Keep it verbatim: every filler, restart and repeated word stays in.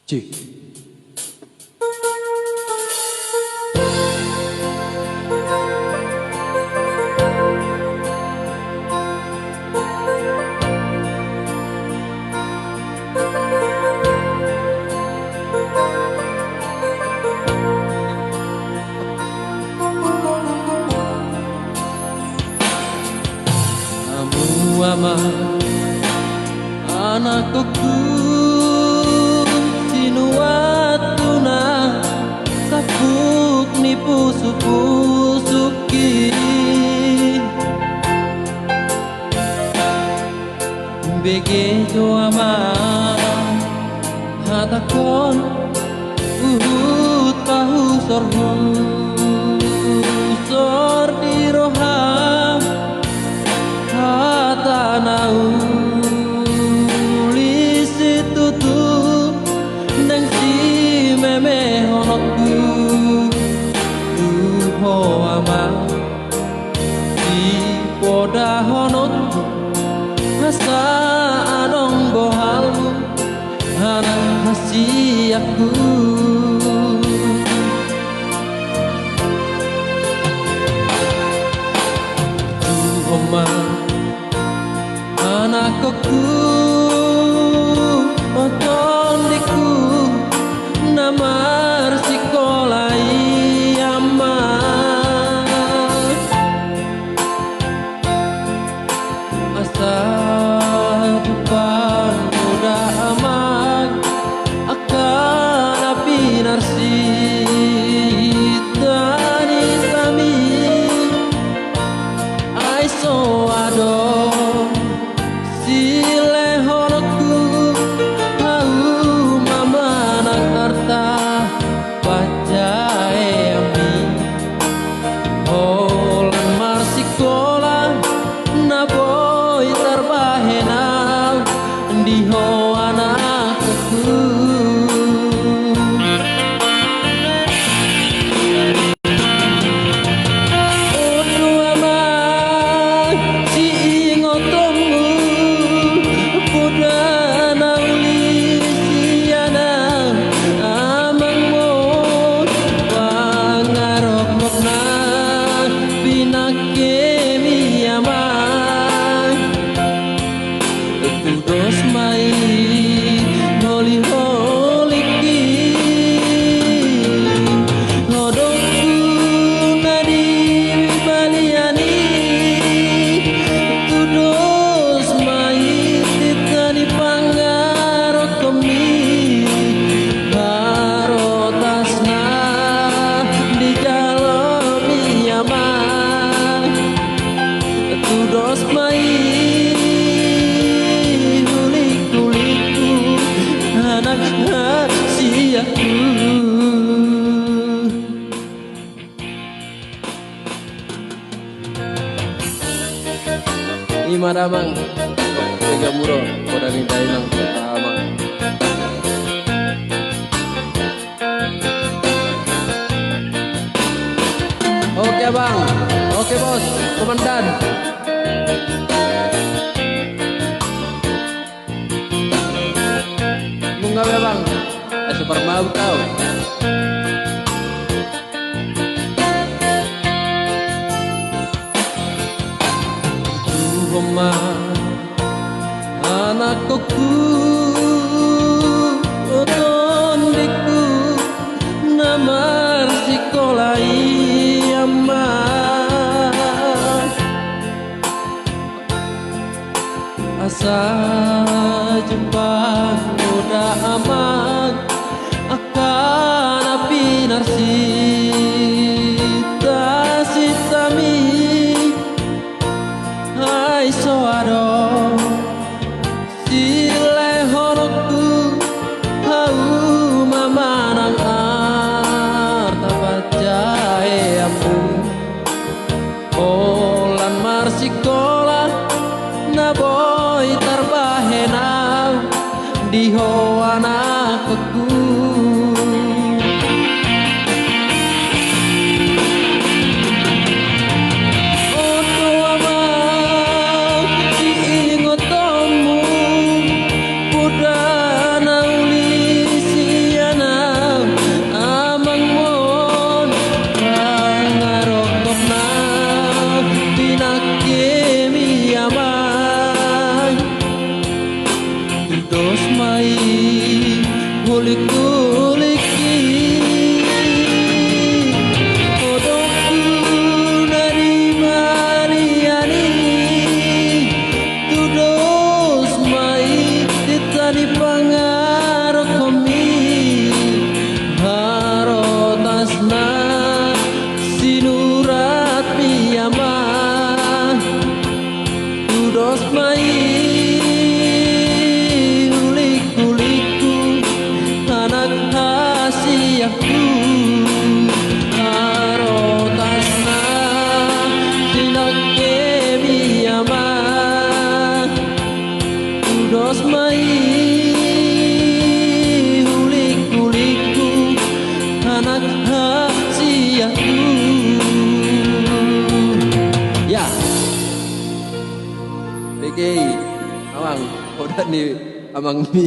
Cik. Hamu amang, anakkon, sinuan tu na tampuk ni pusuk-pusukki. Bege jo amang hatangkon, huhut pahusorhon husor di roham hata na uli situtu naeng simemehononku tu ho amang. Sipodahononku asa adong bohalmu, anak hasianku. Tu ho ma, anakkon, tondingku na marsikola i amang. Asa jumpang do da amang angka na pinarsinta mi. Ai so adong silehononku, hamu ma manang arta panjaeanmi. Holan marsikola na boi tarbahen au di ho anakkon. Oto amang, siingotonmu poda na uli sian amangmu, pangaropmon na pinangkemi amang. Tudos ma i holi-holingki, hodongku na di balian i. Tudos ma i tinta ni pangaropmi, harotas na dijalomi amang. Tudos ma i hulik-hulikku, anak hasianku. I ma damang, ega muro, poda ni dainang, amang. Oke, Bang. Oke, Bos. Komandan. Nunga be, Bang. Eh, super mau kau. Tu ho ma, anakkon, tondingku na marsikola i amang. Asa jumpang do da amang angka na pinarsinta-sinta mi. Ai so adong silehononku, hamu ma manang arta panjaeanmu. Holan marsikola na boi tarbahen au di ho anakkon. Oto amang, siingotonmu poda na uli si Hulingki, hodongku na di balian i, tudos ma i hita di pangarahutmi, harotasna sinuratmi ama. Tudos ma i hulingku, hulingku, anak hasiahku, harotasna sinangkemi ama. Tudos ma i hulingku, hulingku, anak hasiahku. Ya. Bege i, amang, poda ni amangmi.